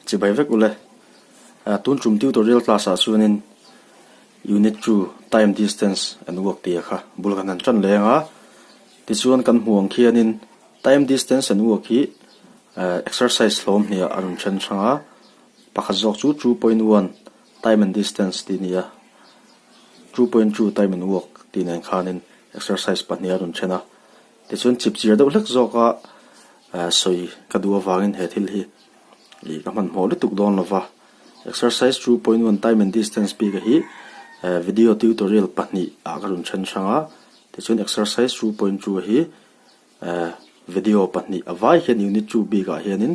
Chibai vek ule. Tun tum tutorial class ah chuanin Unit 2 Time Distance and Work tih a kha bul kan han tan leng a. Tichuan kan hmu ang khianin Time Distance and Work hi exercise hlawm hniah a rawn then hrang a. Pakhat zawk chu 2.1 Time and Distance tih a ni a. 2.2 Time and Work tih nen khanin exercise pahnih a rawn then a. Tichuan chipchir deuh hlek zawka sawi ka duh avangin he thil hi ih ka hmanhmawh lutuk dawn lova. Exercise 2.1 Time and Distance bik a hi video tutorial pahnih ah ka rawn then hrang a. Tichuan exercise 2.2 a hi video pahnih a vai hian unit 2 bik ah hianin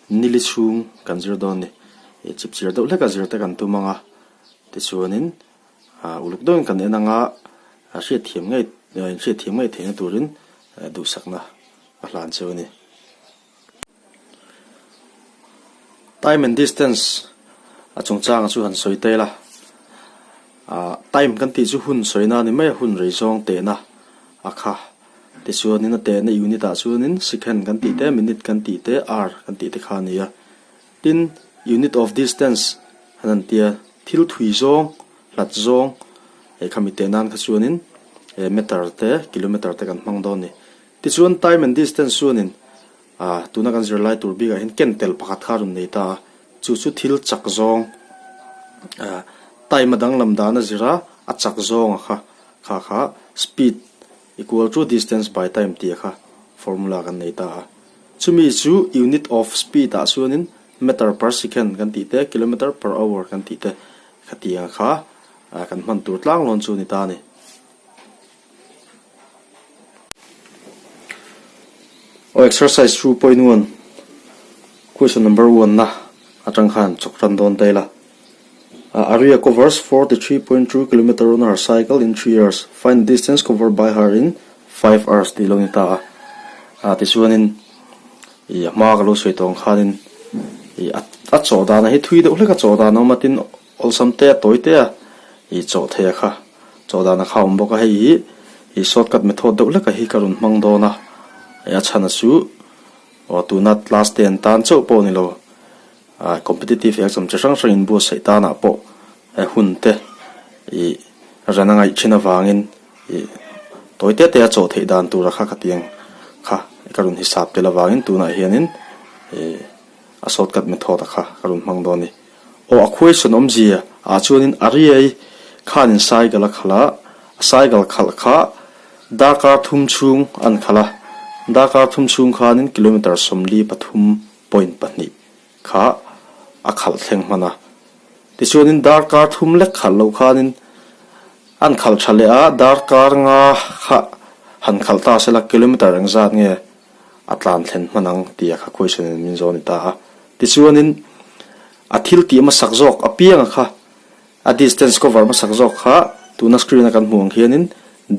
nili chhung kan zir dawn a ni. Ih chipchir deuh hleka zir te kan tum ang a. Tichuanin Uluk deuhin kan en anga hriatthiam ngei inhriatthiam ngei theihna turin duhsakna a hlan cheu a ni. Time and distance a chungchanga chu han sawi tel a, time kan tih chu hun sawina a ni mai a, hun rei zawng tehna a kha. Tichuanin a tehna unit ah chuanin second kan tih te, minute kan tih te, hour kan tih te kha a ni a. Tin, unit of distance han an tia, thil thui zawng, hlat zawng, hei kha mi teh nan kha chuanin meter te, kilometer te kan hmang dawn a ni. Tichuan time and distance chuanin ah tuna kan zirlai tur bikah hian ken tel pakhat kha a rawn nei ta a, chu chu thil chak zawng ah time a danglam dan a zir a, a chak zawng a kha kha kha speed equal to distance by time tih a kha formula kan nei ta a. Chumi chu unit of speed ah chuanin meter per second kan tih te, kilometer per hour kan tih te khatiang kha kan hman tur tlang lawn chu a ni ta a ni. Aw exercise 2.1 question number 1 na atang khan chawk tan dawn ta ila. Aria covers 43.2 kilometer on her cycle in 3 hours. Find the distance covered by her in 5 hours tih lo ni ta a. Ah tichuanin ih a hma ka lo sawi tawh ang khanin ih a chawh dan hi thui deuh hlek a chawh dan a awm a tin awlsam te a tawi te a ih chawh thei a kha chawh dan a kha a awm bawk a hei hi ih shortcut method deuh hlek a hi ka rawn hmang dawn a ih a chhan a chu aw tuna class ten tan chauh pawh a ni lo. Competitive exam chi hrang hrang inbuatsaih tanah pawh hun te ih ran a ngaih thin avangin ih tawi te te a chawh theih dan tura kha khatiang kha ka rawn hisap tel avangin tunah hianin ih a shortcut method a kha ka rawn hmang dawn a ni. Aw a question awmzia ah chuanin a riai khanin cycle a khalh a, a cycle khalh kha darkar thum chhung an khalh a, darkar thum chhung khanin kilometer 43 point pahnih kha a khalh thleng hman a. Tichuanin darkar thum lek khalh loh khanin an khalh tha leh a, darkar nga kha han khalh ta sela kilometer engzat nge a tlan thlen hman ang tih a kha question in min zawn i ta a. Tichuanin a thil tih hmasak zawk apianga kha A distance cover hmasak zawk kha tuna screen a kan hmuh ang hianin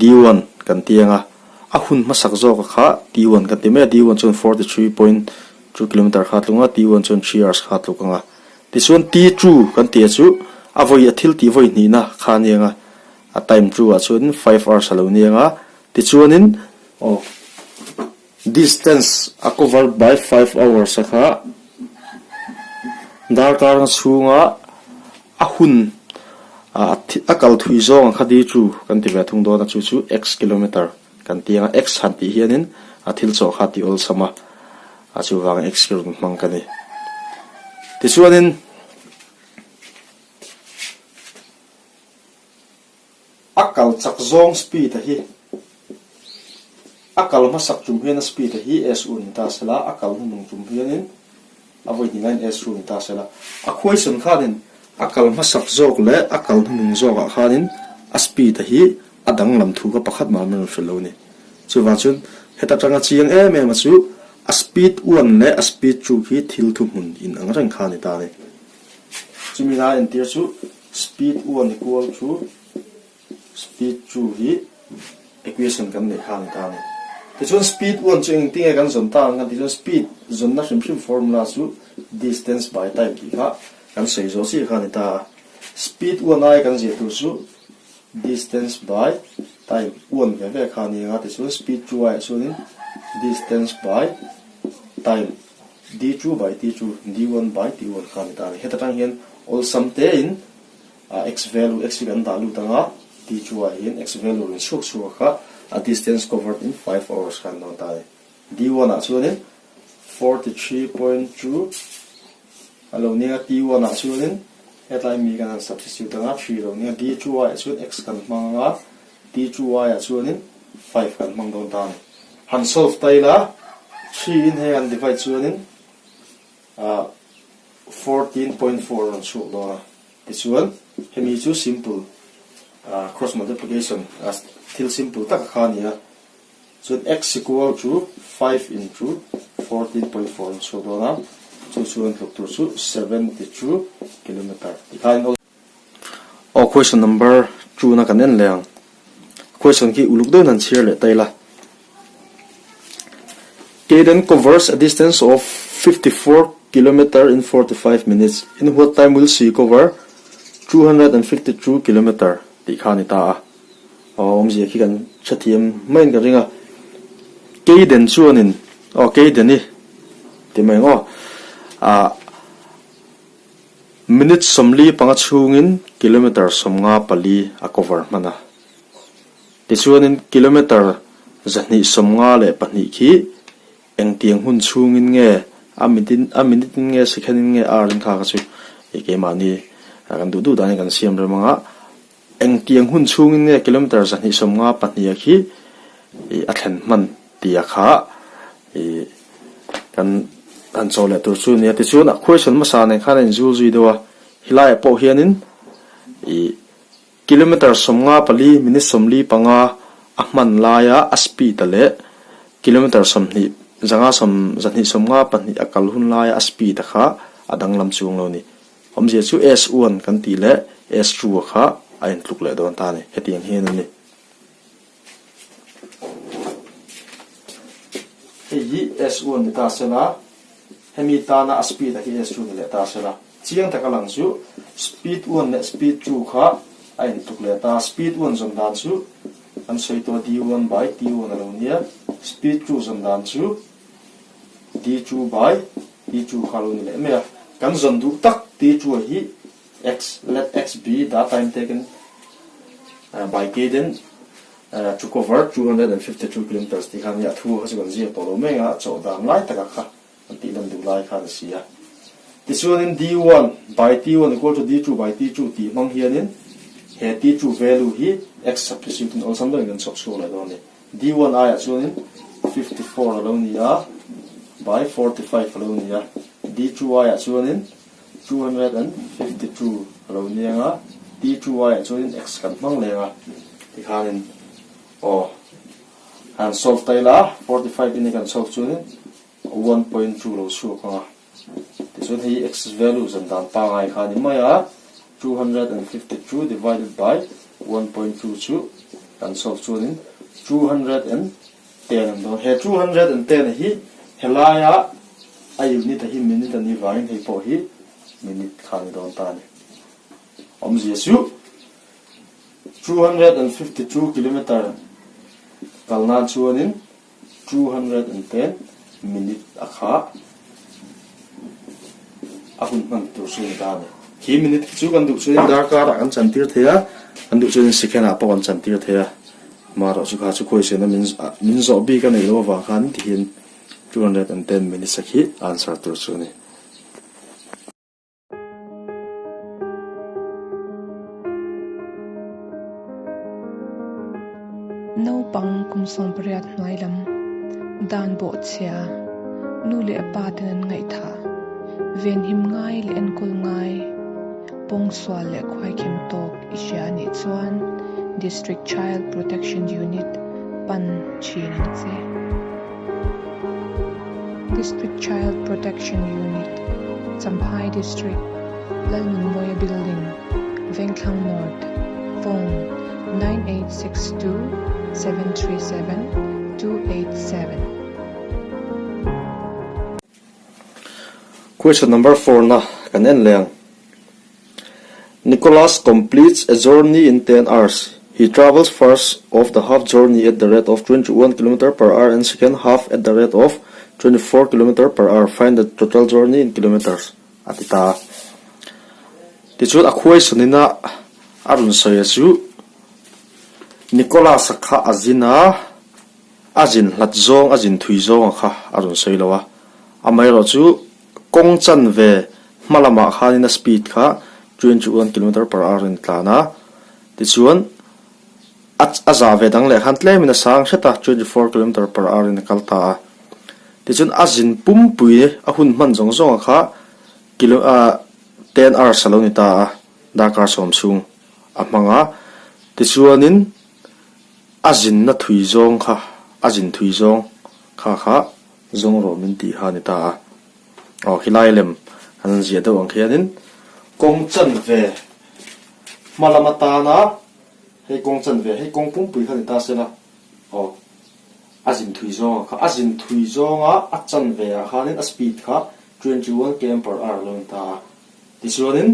D1 kan ti ang a, a hun hmasak zawk a kha T1 kan ti mai a, D1 chuan 43.2 kilometer kha a tlung a, T1 chuan 3 hours kha a tluk ang a. Tichuan T2 kan tih a chu a vawi a thil tih vawi hnihna kha a ni ang a, a time two ah chuanin 5 hours a lo ni ang a, tichuanin aw distance a cover by 5 hours a kha darkar chhunga A hun a kal thui zawng ang kha di chu kan ti ve thung dawn a, chu chu x kilometer kan ti ang a, x han tih hianin a thil chawh kha a ti awlsam a, a chuvangin x hi rawn hmang ka ni. Tichuanin. A kal chak zawng speed a hi a kal hmasak tum hian a speed a hi s u ni ta sela, a kal hnuhnung tum hianin a vawi hnih laiin s u ni ta sela. A question khanin a kal hmasak zawk leh a kal hnuhnung zawkah khanin a speed a hi a danglam thu kha pakhat mah min rawn hrilh lo a ni. Chuvang chuan heta tanga chiang em em a chu a speed one leh a speed two khi thil thuhmun in ang reng kha a ni ta a ni. Chumi lai entir chu Speed one equal to speed two hi equation kan neih kha a ni ta a ni. Tichuan speed one chu engtin nge kan zawn ta ang kan tih chuan speed zawnna hrim hrim formula chu distance by time tih kha kan sawi zawh chiah kha a ni ta a. Speed one aia kan ziah tur chu distance by time one ve ve kha a ni ang a, tichuan speed two aiah chuanin distance by time. D2 by T2, D1 by T1 kha a ni ta a ni. Heta tang hian awlsam tein x value, x hi kan dah lut ang a, T2 ah hian x value rawn chhuak chhuak kha a distance covered in 5 hours kha an dawn ta a ni. D1 ah chuanin 43.2 a lo nia, T1 ah chuanin hetlai mi kan han substitute ang a, 3 a lo nia, D2 ah chuan x kan hmang ang a, T2 ah chuanin 5 kan hmang dawn ta a ni. Han solve ta ila, 3 in hei han divide chuanin 14.4 a rawn chhuak dawn a, tichuan hemi chu simple cross multiplication thil simple tak kha a ni a. Chuan x equal chu 5 into 14.4 an chhuak dawn a, chu chuan tluk tur chu 72 kilometer ti khain aw. Aw question number 2 na kan en leh ang. Question khi uluk deuhin han chhiar leh ta ila. Kaden covers a distance of 54 kilometer in 45 minutes. In what time will she cover 252 kilometer tih kha a ni ta a. Aw awmzia khi kan hrethiam maiin ka ring a, Keiden chuanin aw Keiden i ti mai ang aw ah minute 45 chhungin kilometer 54 a cover hman a, tichuanin kilometer 252 khi Engtiang hun chhungin nge a mitin a minute in nge second in nge hour in kha kha chu i keimahni kan duh duh danin kan siam rem ang a, engtiang hun chhungin nge kilometer 252 a khi i a thlen hman tia kha i kan han chaw leh tur chu a nia. Tichuan a question hmasa nen khan a inzul zui deuh a, helaiah pawh hianin i Kilometre 54 minute 45 a hman laia a speed a leh kilometre 20 zanga sawm 252 a kal hun laia a speed a kha a danglam chuang lo a ni. Awmzia chu S one kan tih leh S two a kha a intluk leh dawn ta a ni. Hetiang hian a ni. Hei hi S one ni ta sela, hemi tana a speed a hi S two ni leh ta sela. Chiang taka lang chu speed one leh speed two kha a intluk leh ta. Speed one zawn dan chu kan sawi tawh a, d one by t one a lo nia. Speed two zawn dan chu d two by t two kha a lo ni leh mai a. Kan zawn duh tak t two a hi x, let x be the time taken by Kaden to cover 252 kilometers tih kha a nia. A thu kha chu kan ziak tawh lo mai ang a, a chawh dan lai taka kha. An tih lan duh lai khan a si a. Tichuanin D one by T one equal to D two by T two tih hmang hianin he T two value hi x substitute in awlsam deuhin kan chhawk chhuak leh dawn a ni. D one aiah chuanin 54 a lo ni a by 45 a lo ni a, D two aiah chuanin 252 a lo ni ang a, T two aiah chuanin x kan hmang leng a, tikhanin aw han solve ta ila 45 in kan solve chuanin 1.2 lo chhuak ang a, tichuan hei x value zan dan pangai kha a ni mai a, 252 divided by 1.2 chu kan solve chuanin 210 an dawn. He 210 hi helaia a unit a hi minute a nih vangin hei pawh hi minute kha a ni dawn ta a ni. Awmzia chu 252 kilometer kal nan chuanin 210 minute a kha a hun hman tur chu a ni ta a ni. Khi minute khi chu kan duh chuanin darkarah kan chantir thei a, kan duh chuanin second ah pawh kan chantir thei a, amaherawh chu kha chu khawisena min min zawh bik a neih loh avang khan tihian 210 minutes a khi answer tur chu a ni. Naupang kum 18 hnuai lam dan bawhchhia nu leh pa ten an ngaihthah, venhim ngai leh enkawl ngai, pawngsual leh khuaikhem tawk i hria a nih chuan District Child Protection Unit pan thin ang che. District Child Protection Unit, Champhai District, Lalnunmawia Building, Vengthlang North, Phone, 9862 737 287. Question number 4 na kan en leh ang. Nicholas completes a journey in 10 hours. He travels first of the half journey at the rate of 21 kilometer per hour and second half at the rate of 24 kilometer per hour, find the total journey in kilometers a ti ta a. Tichuan a question in a a rawn sawi a chu Nicholas-a kha a zin a, a zin hlat zawng a zin thui zawng a kha a rawn sawi lo a, amaherawh chu kawng chanve hma lamah khanin a speed kha 21 kilometer per hour in a tlan a, tichuan A a zah ve dang leh khan tlemin a sang hret a, 24 kilometer per hour in a kal ta a. Tichuan a zin pumpui a hun hman zawng zawng a kha kilo ah 10 hours a lo ni ta a, darkar sawm chhung a hmang a. Tichuanin a zinna thui zawng kha a zin thui zawng kha kha zawng rawh min tih kha a ni ta a. Aw khilai lem an ziah deuh ang khianin kawng chanve hma lam atana Hei kawng chanve, hei kawng pumpui kha ni ta se la, aw, a zin thui zawnga kha, a zin thui zawnga a chanve ah khanin a speed kha 21 km per hour a lo ni ta a. Tichuanin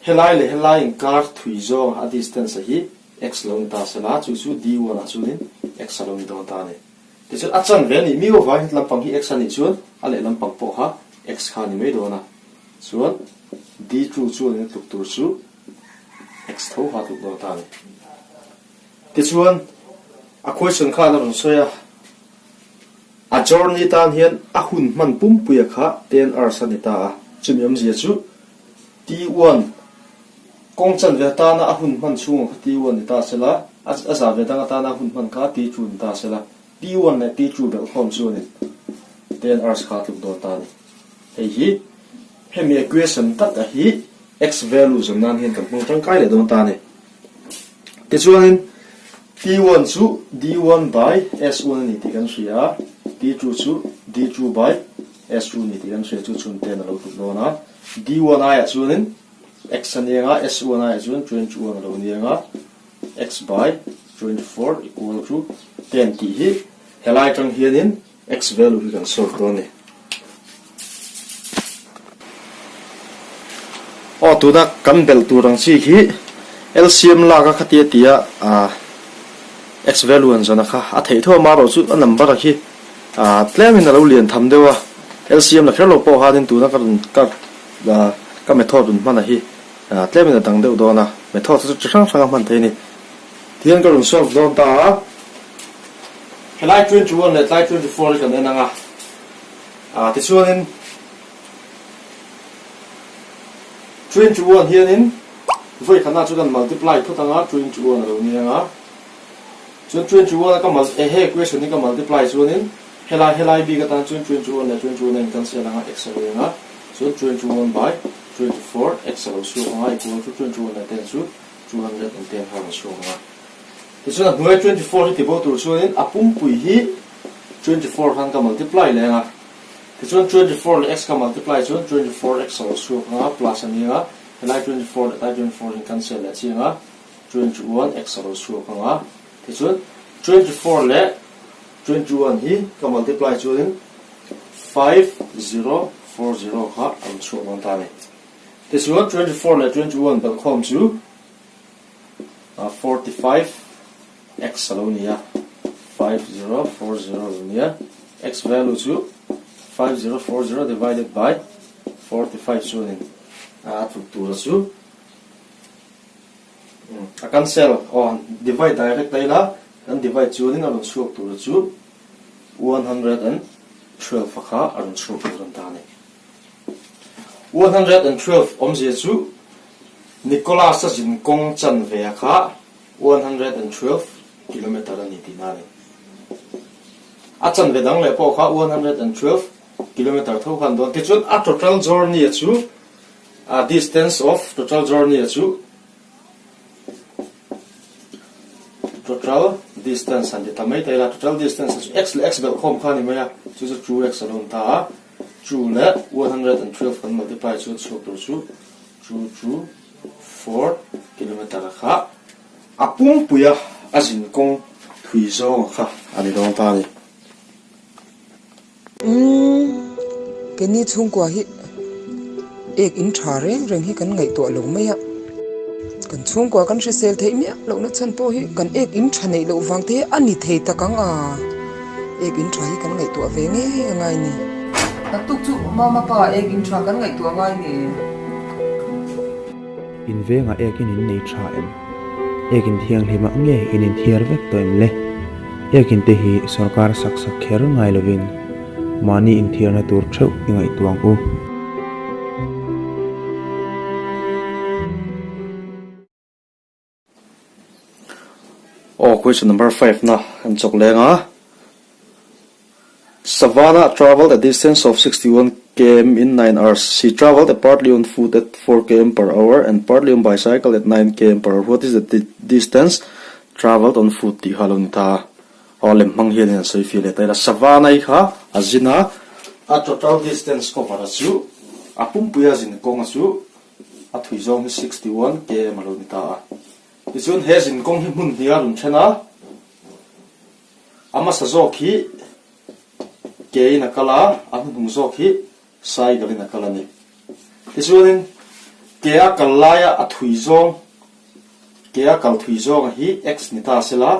helai leh helai inkar thui zawnga a distance a hi x lo ni ta se la, chu chu d one ah chuanin x a lo ni dawn ta a ni. Tichuan a chanve a nih miau avangin heti lampang hi x a nih chuan a lehlam pang pawh kha x kha a ni mai dawn a. Chuan d two chuanin a tluk tur chu X tho ha tluk dawn ta a ni. Tichuan, a question khan a rawn sawi a, a journey tan hian a hun hman pumpuia kha 10 hours a ni ta a, chumi awmzia chu T1 kawng chanve atana a hun hman chhungah kha T1 ni ta sela, a zah ve dang atana a hun hman kha T2 ni ta sela, T1 leh T2 belhkhawm chuanin 10 hours kha a tluk dawn ta a ni. Hei hi hemi equation taka hi x value zawm nan hian kan hmang tangkai leh dawn ta a ni. Tichuanin T1 chu D1 by S1 a ni tih kan hria a, T2 chu D2 by S2 a ni tih kan hria chu chhun ten a lo tluk dawn a. D1 aiah chuanin x a ni ang a, S1 aiah chuan 21 a lo ni ang a, x by 24 equal to 10 tih hi helai atang hianin X value hi kan solve dawn a ni. Aw tuna kan belh tur ang chi khi LCM lak a khatia tia X value an zawn a kha a theih tho a marawh chu a number a khi tlemin a lo lian tham deuh a LCM la kher lo pawh khanin tuna ka rawn ka ka method rawn hman a hi tlemin a dang deuh dawn a method chu chi hrang hrang a hman thei a ni. Tihian ka rawn solve dawn ta a. Helai 21 leh tlai 24 hi kan en ang a, ah tichuanin 21 hianin vawi khatna chu kan multiply phawt ang a, 21 a lo ni ang a, chuan 21 a ka mul eh he equation hi ka multiply chuanin helai helai bik atan chuan 21 leh 21 a in cancel ang a, x a lo ni ang a, chuan 21 by 24 x a lo chhuak ang a equal to 21 leh 10 chu 210 kha a rawn chhuak ang a. Tichuan a hnuaia 24 hi tibo tur chuanin a pumpui hi 24 khan ka multiply leh ang a. Tichuan 24 leh x ka multiply chuan 24 x a lo chhuak ang a, plus a ni ang a, helai 24 leh tlai 24 in cancel leh chiang a, 21 x a lo chhuak ang a. Tichuan 24 leh 21 hi ka multiply chuanin 5040 kha a rawn chhuak dawn ta a ni. Tichuan 24 leh 21 belhkhawm chu 45 x a lo ni a, 5040 a lo ni a, x value chu 5040 divided by 45 chuanin a tluk tura chu a cancel aw divide direct a ila kan divide chuanin a rawn chhuak tura chu 112 a kha a rawn chhuak tur an ta a ni. 112 awmzia chu Nicholas-a zin kawng chanve a kha 112 kilometre a ni tihna a ni. A chanve dang leh pawh kha 112 kilometre tho khan dawn. Tichuan a total journey a chu a distance of total journey a chu total distance han ti ta mai ta ila total distance a chu x leh x belhkhawm kha a ni mai a, chu chu 2x a lo ni ta a. Two leh 112 kan multiply chuan chhuak tur chu two two four kilometer a kha a pumpui a a zin kawng thui zawng a kha a ni dawn ta a ni. Umm, keini chhungkua hi ek in tha reng reng hi kan ngaihtuah lo mai a, kan chhungkua kan hrisel theih miah lohna chhan pawh hi kan ek in tha neih loh vang te hi a ni thei tak ang a. Ek in tha hi kan ngaihtuah ve ngei a ngai ni. Naktuk chu Mama pa ek in tha kan ngaihtuah ngai ni. In vengah ek in in nei tha em? Ek in thianghlim ah nge in inthiar vek tawh em le? Ek in te hi sorkar sak sak kher ngai lovin mahni inthiarna tur theuh i ngaihtuah ang u. Aw question number 5 na an chawk leng a. Savannah travelled a distance of 61 km in 9 hours. She travelled a partly on foot at 4 km per hour and partly on bicycle at 9 km per hour. What is the distance travelled on foot tih kha a lo ni ta a. Aw lem hmang hianin an sawi fih leh ta ila. Savannah-i kha a zin a, a total distance cover a chu a pumpuia zin kawng a chu A thui zawng hi 61 km a lo ni ta a. Tichuan he zinkawng hi hmun hnih a rawn then a, a hmasa zawk hi ke in a kal a, a hnuhnung zawk hi cycle in a kal a ni. Tichuanin ke a kal laia a thui zawng, ke a kal thui zawnga hi x ni ta sela,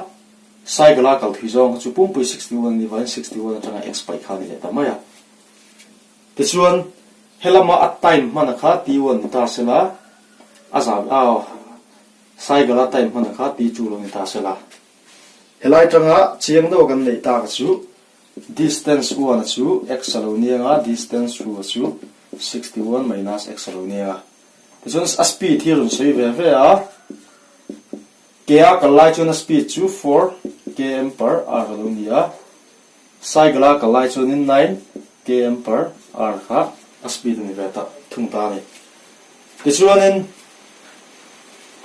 cycle a kal thui zawng kha chu pumpui 61 a nih vangin 61 atanga x paih kha a ni leh ta mai a. Tichuan, helama a time hmana kha T1 ni ta sela, a zan a cycle a time hmana kha T2 lo ni ta sela. Helai tanga chiang deuh kan neih tak chu distance 1 a chu x a lo ni anga, distance 2 a chu 61 minus x a lo ni anga. Tichuan a speed hi a rawn sawi ve ve a, ke a kal lai chuan a speed chu 4 km per hour a lo ni a. Cycle a kal lai chuanin 9 km per hour kha a speed a ni ve ta thung ta a ni. Tichuanin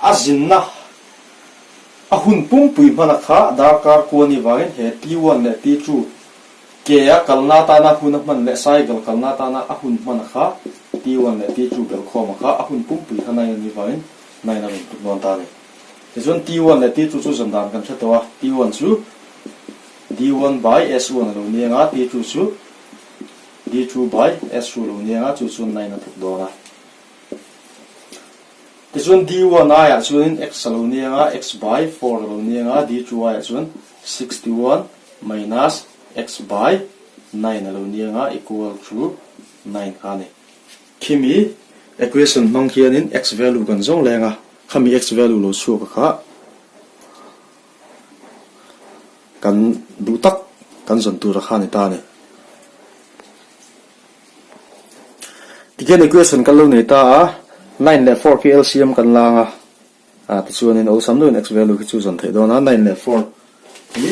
a zinna a hun pumpui hmana kha darkar kua ni vangin he T1 leh T2 ke a kalna atana hun a hman leh cycle kalna atana a hun hmana kha T1 leh T2 belhkhawma kha a hun pumpui kha 9 a ni vangin 9 a rawn tluk dawn ta a ni. Tichuan T1 leh T2 chu zan dan kan hre tawh a, T1 chu D1 by S1 a lo ni anga, T2 chu D2 by S2 a lo ni anga, chu chuan 9 a tluk dawn a. Tichuan D1 aiah chuanin X a lo ni anga, X by 4 a lo ni anga, D2 aiah chuan 61 minus X by 9 a lo ni anga equal to 9 kha a ni. Khimi equation hmang hianin X value kan zawng leng a, khami X value lo chhuak a kha Kan duh tak kan zawn tur a kha ni ta a ni. Tikhian equation kan lo nei ta a, 9 leh 4 khi LCM kan lang a, ah tichuanin awlsam deuhin x value khi chu zawn theih dawn a, 9 leh 4 hi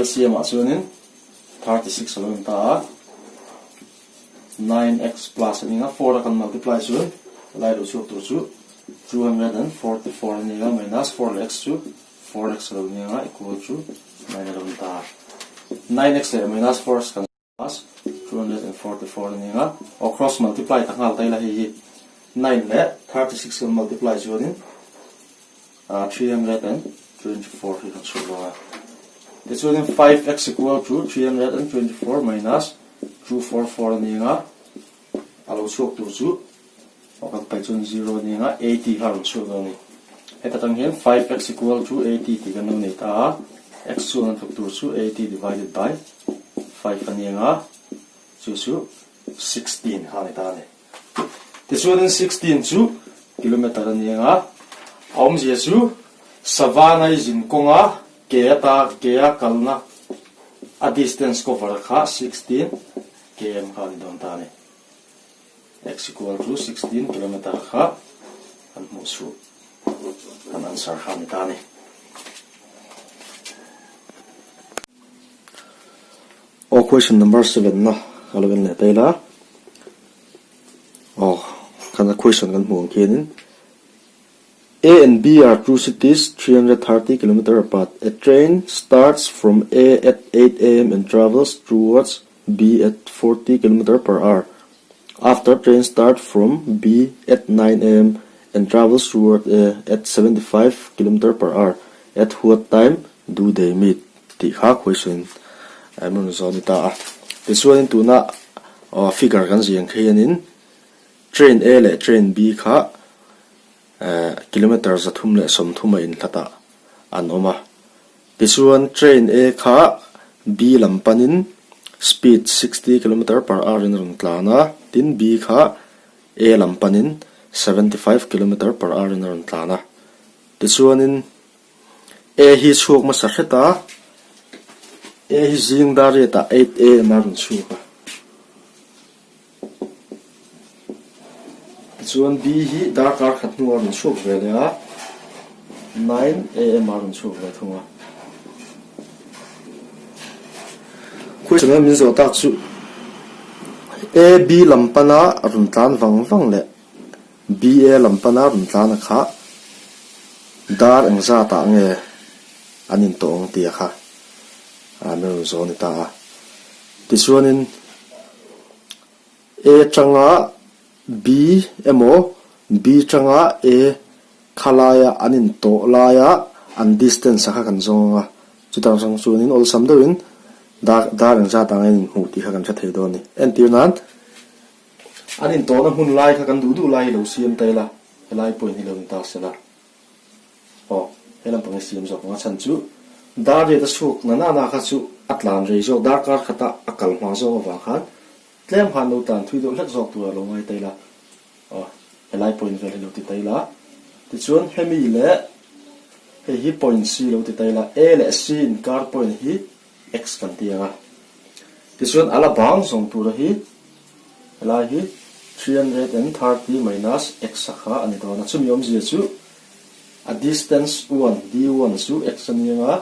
LCM ah chuanin 36 a lo in ta a, 9x plus a ni ang a, 4 a kan multiply chuan lai lo chhuak tur chu 244 a ni a, minus 4 leh x chu 4x a lo ni ang a, equal to 9 a lo ni ta a. 9x leh minus 4x kan plus 244 a ni ang a, aw cross multiply ta nghal ta ila hei hi 9 leh 36 kan multiply chuanin 324 hi kan chhuah dawn a. Tichuanin 5x equal to 324 minus 244 a ni ang a, a lo chhuak tur chu aw kan paih chuan zero a ni ang a, eighty kha a rawn chhuak dawn a ni. Heta tang hian 5x equal to eighty tih kan lo nei ta a, x chuan a tluk tur chu eighty divided by 5 a ni ang a, chu chu 16 kha a ni ta a ni. Tichuanin 16 chu kilometer a ni ang a, a awmzia chu Savannah-i zin kawnga ke ata ke a kalna a distance cover kha 16 km kha a ni dawn ta a ni. X equal to 16 kilometer kha kan hmuh chhuh kan answer kha a ni ta a ni. Aw question number 7 na ka lo en leh ta ila. Aw kan question kan hmuh ang khianin A and B are two cities 330 kilometer apart. A train starts from A at 8 am and travels towards B at 40 kilometer per hour. After train start from B at 9 am and travels toward A at 75 kilometer per hour. At what time do they meet? Tih kha question a rawn zawh a ni ta a. Tichuanin tuna figure kan ziah ang khi hianin train A leh train B kha kilometer 330 a inhlat ah an awm a. Tichuan train A kha B lam panin speed 60 kilometer per hour in a rawn tlan a, tin B kha A lam panin 75 kilometer per hour in a rawn tlan a. Tichuanin A hi chhuak hmasa hret a, A hi zing dar riatah 8 am a rawn chhuak a. Tichuan B hi darkar khat hnuah a rawn chhuak ve leh a, 9 am a rawn chhuak ve thung a. Question a min zawh tak chu A B lam pana rawn tlan vang vang leh B A lam pana rawn tlan a kha dar engzat ah nge an intawh ang tih a kha min rawn zawh a ni ta a. Tichuanin A tanga B emaw B tanga A kha laia an intawh laia an distance a kha kan zawng ang a, chutang chang chuanin awlsam deuhin dar dar engzat anga in inhmuh tih kha kan hre thei dawn a ni. Entir nan an intawhna hmun lai kha kan duh duh lai hi lo siam ta ila, helai point hi lo in ta sela. Aw, he lampang hi siam zawk ang a chhan chu dar riat a chhuak na na na kha chu a tlan rei zawk darkar khata a kal hma zawk avang khan tlem khan lo tlan thui deuh hlek zawk tur a lo ngai ta ila. Aw, helai point vel hi lo ti ta ila. Tichuan hemi leh hei hi point C lo ti ta ila, A leh C inkar point hi X kan ti ang a. Tichuan a la bang zawng tura hi helai hi 330 minus X a kha a ni dawn a. Chumi awmzia chu a distance one, D one chu X a ni ang a,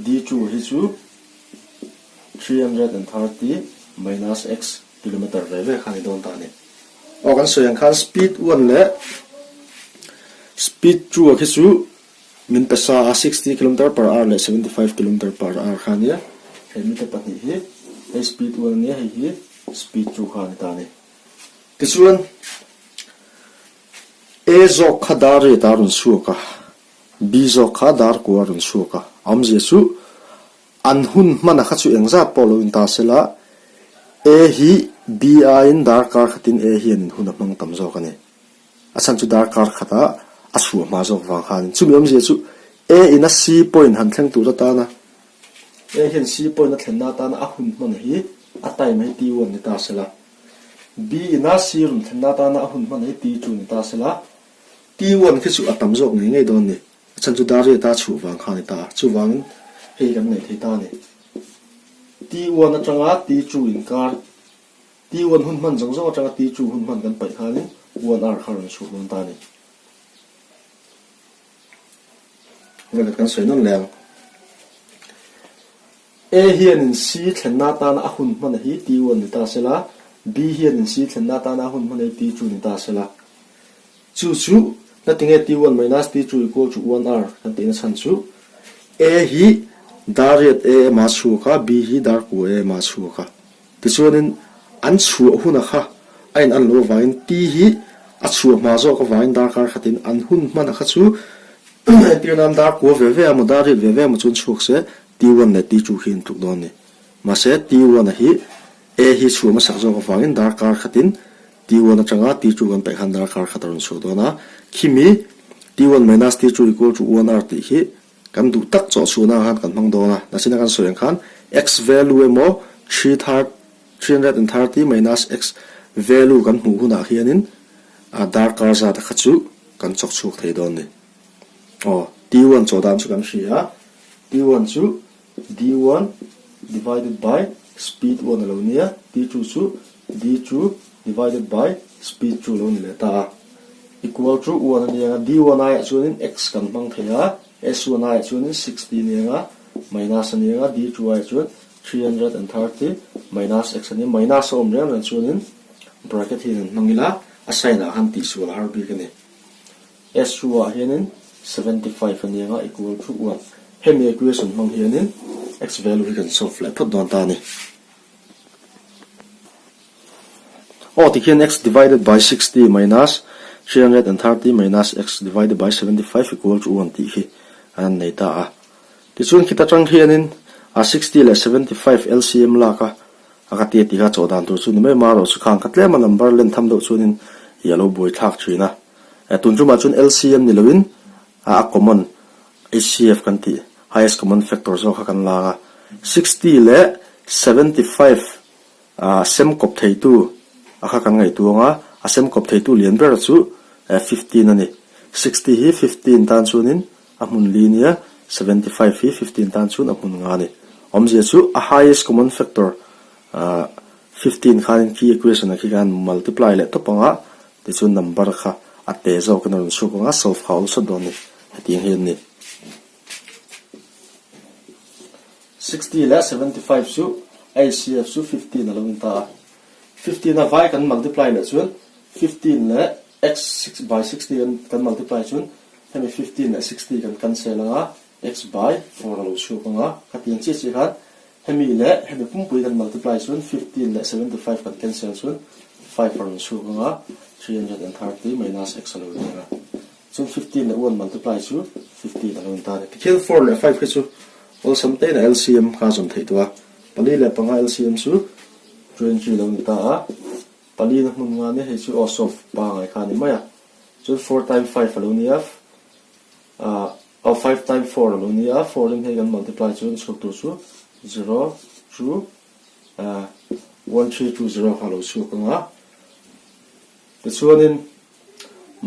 D two hi chu 330 minus X kilometer ve ve kha a ni dawn ta a ni. Aw kan sawi ang khan speed one leh speed two a khi chu Min pe sa a, 60 kilometer per hour leh 75 kilometer per hour kha a nia. Hei mite pahnih hi hei speed 1 a nia, hei hi speed 2 kha a ni ta a ni. Tichuan, A zawk kha dar riat a rawn chhuak a, B zawk kha dar kua a rawn chhuak a. A awmzia chu an hun hmana kha chu engzat pawh lo in ta sela, A hi B aiin darkar khatin A hianin hun a hmang tam zawk a ni. A chhan chu darkar khatah a chhuah hma zawk vang khanin chumi awmzia chu A in a C point han thleng tur atana A hian C point a thlenna atana a hun hman hi a time hi T one ni ta sela, B in a C rawn thlenna atana a hun hman hi T two ni ta sela, T one khi chu a tam zawk ngei ngei dawn ni. A chhan chu dar riata a chhuah vang kha a ni ta a, chuvangin hei hi kan nei thei ta a ni. T one atanga T two inkar T1 hun hman zawng zawng atanga T2 hun hman kan paih khanin 1 hour kha rawn chhuak dawn ta a ni. Vawikhat kan sawi nawn leh ang. A hianin C thlenna atana a hun hman hi T1 ni ta sela, B hianin C thlenna atana a hun hman hi T2 ni ta sela. Chu chu natinge T1 minus T2 equal to 1 hour kan tihna chhan chu A hi dar riat A ema chhuak a, B hi dar kua A ema chhuak a. Tichuanin an chhuah huna kha a in an lo avangin Ti hi a chhuah hma zawk avangin darkar khatin an hun hmana kha chu entir nan dar kua ve ve emaw dar riat ve ve emaw chuan chhuak se T one leh T two khi an tluk dawn a ni. Mahse T one a hi A hi chhuah hmasak zawk avangin darkar khatin T one atanga T two kan paih khan darkar khat a rawn chhuah dawn a, khimi T one minus T two equal to one hour tih hi Kan duh tak chawh chhuahna khan kan hmang dawn a, nasina kan sawi ang khan x value emaw 330 minus x value kan hmuh hunah hianin a darkar zat a kha chu kan chawk chhuak thei dawn a ni. Aw, T1 chawh dan chu kan hria a, T1 chu D1 divided by speed 1 a lo nia, T2 chu D2 divided by speed 2 a lo ni leh ta a. Equal to 1 a ni ang a, D1 aiah chuanin x kan hmang thei a, S1 aiah chuanin 60 a ni ang a, minus a ni ang a, D2 aiah chuan 330 minus x a ni a, minus a awm reng reng chuanin bracket hian an hmang ila, a sign ah khan tihsual a har bik a ni. S2 ah hianin 75 a ni ang a, equal to 1. Hemi equation hmang hianin x value hi kan solve leh phawt dawn ta a ni. Aw tikhian x divided by 60 minus 330 minus x divided by 75 equal to 1 tih hi an han nei ta a. Tichuan khita tang hianin a 60 leh 75 LCM lak a a ka tia tih kha chawh dan tur chu ni mai ma erawh chu khang kha tlema number len tham deuh chuanin ih a lo buai thlak thin a. Tun tumah chuan LCM ni loin a common HCF kan tih highest common factor zawk kha kan lak a. 60 leh 75 a sem kawp theitu a kha kan ngaihtuah ang a, a sem kawp theitu lian ber chu 15 a ni. 60 hi 15 tan chuanin a hmun li nia, 75 hi 15 tan chuan a hmun nga a ni. Awmzia chu a highest common factor 15 khanin khi equation ah khi khan multiply leh tawp ang a, tichuan number kha a te zawkin a rawn chhuak ang a, solve kha a awlsat dawn a ni. Hetiang hi an ni. 60 leh 75 chu HCF chu 15 a lo in ta a. 15 a vai kan multiply leh chuan 15 leh x by 60 kan kan multiply chuan hemi 15 leh 60 kan cancel ang a, x by 4 a lo chhuak ang a. Khatiang chiah chiah khan hemi leh hemi pumpui kan multiply chuan 15 leh 75 kan cancel chuan 5 a rawn chhuak ang a, 330 minus x a lo ni ang a. Chuan 15 leh 1 multiply chu 15 a lo in ta a ni. Tikhian 4 leh 5 khi chu awlsam te in a LCM kha a zawm theih tawh a. Pali leh panga LCM chu 20 lo ni ta a. Pali na hmun nga nia hei chu aw solve pangai kha a ni mai a. Chuan 4 time 5 a lo ni a, aw 5 time 4 a lo ni a, 4 in hei kan multiply chuan chhuak tur chu 0 2 1 3 2 0 kha a lo chhuak ang a. Tichuanin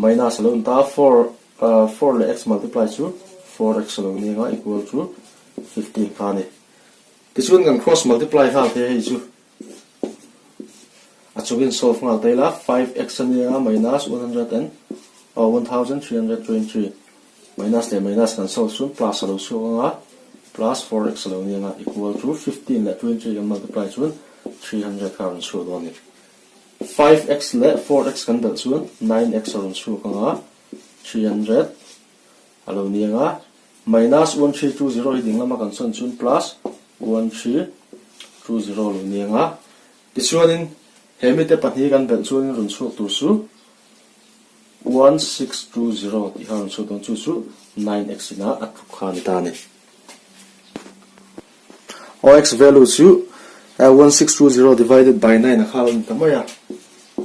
minus a lo ni ta a, 4 4 leh x multiply chu 4x a lo ni anga equal to 15 kha a ni. Tichuan kan cross multiply nghal te hei chu a chungin solve nghal ta ila 5x a ni anga minus 100 and 1323 minus leh minus kan solve chuan plus a lo chhuak anga plus 4x a lo ni anga equal to 15 leh 23 kan multiply chuan 300 kha a rawn chhuak dawn a ni. 5x leh 4x kan belh chuan 9x a rawn chhuak ang a, 300 a lo ni ang a, minus 1320 hi ding lama kan sawn chuan plus 1320 a lo ni ang a, tichuanin he mite pahnih kan belh chuanin rawn chhuak tur chu 1620 tih kha a rawn chhuak dawn, chu chu 9x ina a tluk kha a ni ta a ni. Aw x value chu 1620 divided by 9 a kha a ni ta mai a,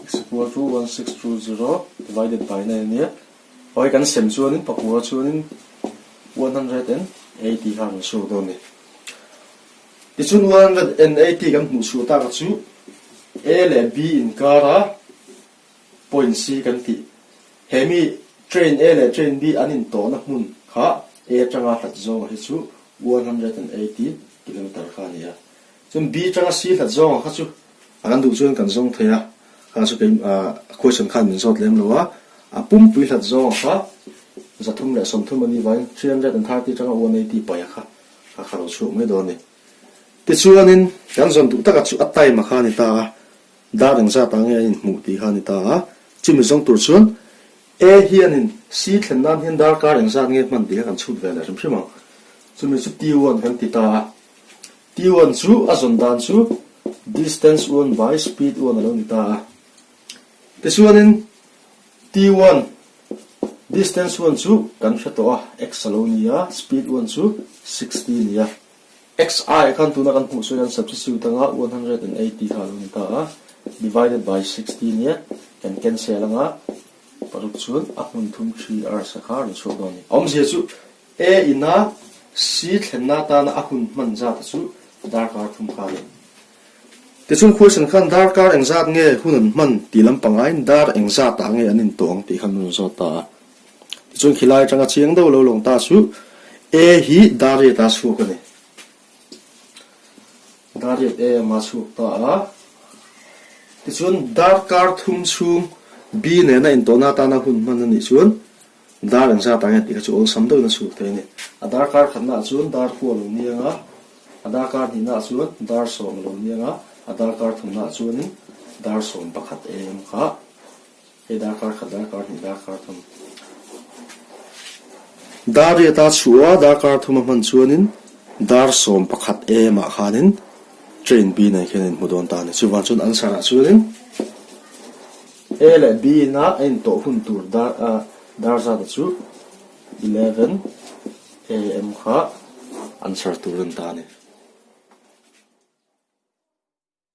x equal to 1620 divided by 9 a nia. Aw hei kan sem chuanin pakua chuanin 180 kha a rawn chhuak dawn a ni. Tichuan 180 kan hmuh chhuah tak chu A leh B inkara point C kan tih. He mi train A leh train B an intawhna hmun kha A atanga hlat zawnga hi chu 180 kilometer kha a ni a. Chuan B atanga C hlat zawnga kha chu a kan duh chuan kan zawng thei a, kha chu kei question khan min zawt lem lo a, a pumpui hlat zawnga kha 330 a nih vangin 330 atanga 180 paih a kha kha kha lo chhuak mai dawn a ni. Tichuanin kan zawn duh taka chu a time a kha a ni ta a. Dar engzat ah nge a inhmuh tih kha a ni ta a, chumi zawng tur chuan A hianin C thlen nan hian darkar engzat nge hman tih kha kan chhut ve leh hrim hrim ang. Chumi chu T1 kan ti ta a, T1 chu a zawn dan chu distance 1 by speed 1 a lo ni ta a. Tichuanin T1 distance 1 chu kan hre tawh a, x a lo ni a, speed 1 chu 60 a ni a. Xi khan tuna kan hmuh sawi hian substitute anga 180 kha a lo ni ta a, divided by 60 nia kan cancel anga paruk chuan a hmun thum 3 hours a kha a rawn chhuak dawn a ni. Awmzia chu A ina C thlenna atana a hun hman zat chu darkar thum kha a ni. Tichuan question khan darkar engzat nge hun an hman tih lampangaiin dar engzat ah nge an intawng tih khan rawn zawt ta a. Tichuan khilai atanga chiang deuh lo lawng ta chu A hi Dariat a chhuak a ni. Dariat A ama chhuak ta a. Tichuan darkar thum chhung B nena intawhna atana hun hman a nih chuan dar engzat ah nge tih kha chu awlsam deuhin a chhuak thei a ni. A darkar khatnaah chuan dar kua lo ni ang a, a darkar hnihnaah chuan dar sawm a lo ni ang a, a darkar thumnaah chuanin dar 11 am kha Hei darkar khat, darkar hnih, darkar thum. Dar riat a chhuah a, darkar thum a hman chuanin dar 11 am ah khanin train B nen khian a inhmu dawn ta a ni. Chuvang chuan answer ah chuanin A leh B ina a intawh hun tur dar dar zat chu 11 am kha answer tur a ni ta a ni.